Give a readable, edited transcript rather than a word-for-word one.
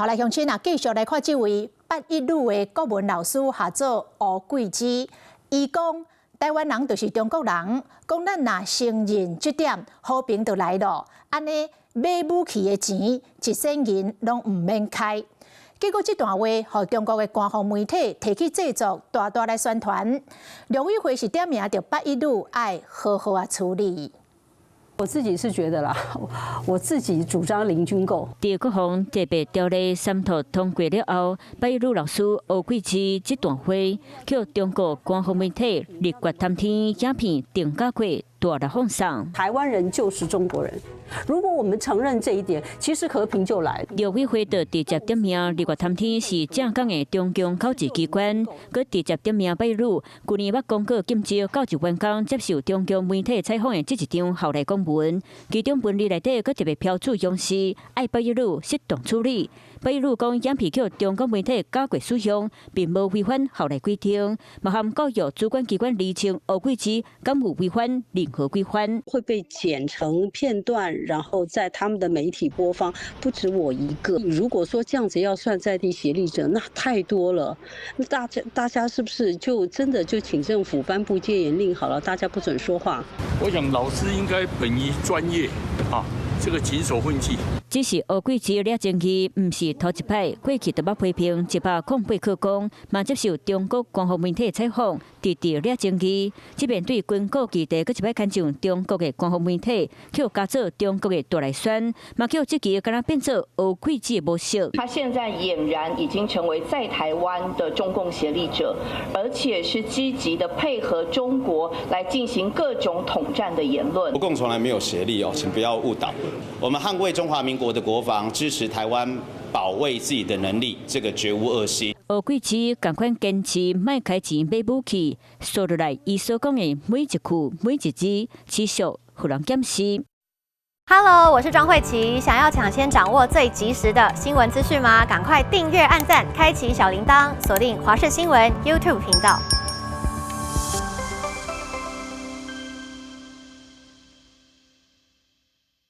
好來，鄉親啊，繼續來看這位八一女的國文老師，號做吳桂芝。伊講台灣人就是中國人，講咱若承認這點，和平就來咯。按呢買武器的錢，一仙銀攏毋免開。結果這段話，予中國的官方媒體提去製作，大大來宣傳。陸委會是點名著八一女愛好好啊處理。我自己是覺得啦，我自己主張零軍購。佇國防特別條例三讀通過了後，八一女老師吳桂芝這段話，予中國官方媒體日月談天影片定格過大力放送。台灣人就是中國人，如果我們承認這一點，其實和平就來。陸委會就直接點名日月談天是正港的中共口舌機關，閣直接點名八一女，舊年捌公告禁止教職員工接受中共媒體採訪的這一張校內公文，其中文字內底閣特別標註用詞，愛八一女適當處理。八一女講影片予中國媒體加過使用，並無違反校內規定，嘛函教育主管機關釐清吳桂芝敢有違反任何規範。會被剪成片段，然後在他們的媒體播放，不止我一個。如果說這樣子要算在地協力者，那太多了。那大家是不是就真的就請政府頒布戒嚴令好了？大家不准說話。我想老師應該本於專業啊，這個謹守分際。只是吳桂芝掠爭議，毋是頭一擺，過去就捌批評108課綱，嘛接受中國官方媒體採訪，直直掠爭議。這面對軍購議題，閣一擺牽上中國的官方媒體，予加做中國的大內宣，嘛予這期敢若變做吳桂芝的模式。他現在儼然已經成為在台灣的中共協力者，而且是積極的配合中國來進行各種統戰的言論。國共從來沒有協力哦，請不要誤導。我們捍衛中華民國的國防，支持台灣保衛自己的能力，這個絕無惡心。吳桂芝仝款堅持莫開錢買武器，說落來，伊所講的每一句每一字，持續予人檢視。 Hello，我是莊慧琪，想要搶先掌握最及時的新聞資訊嗎？趕快訂閱、按讚、開啟小鈴鐺，鎖定華視新聞 YouTube 頻道。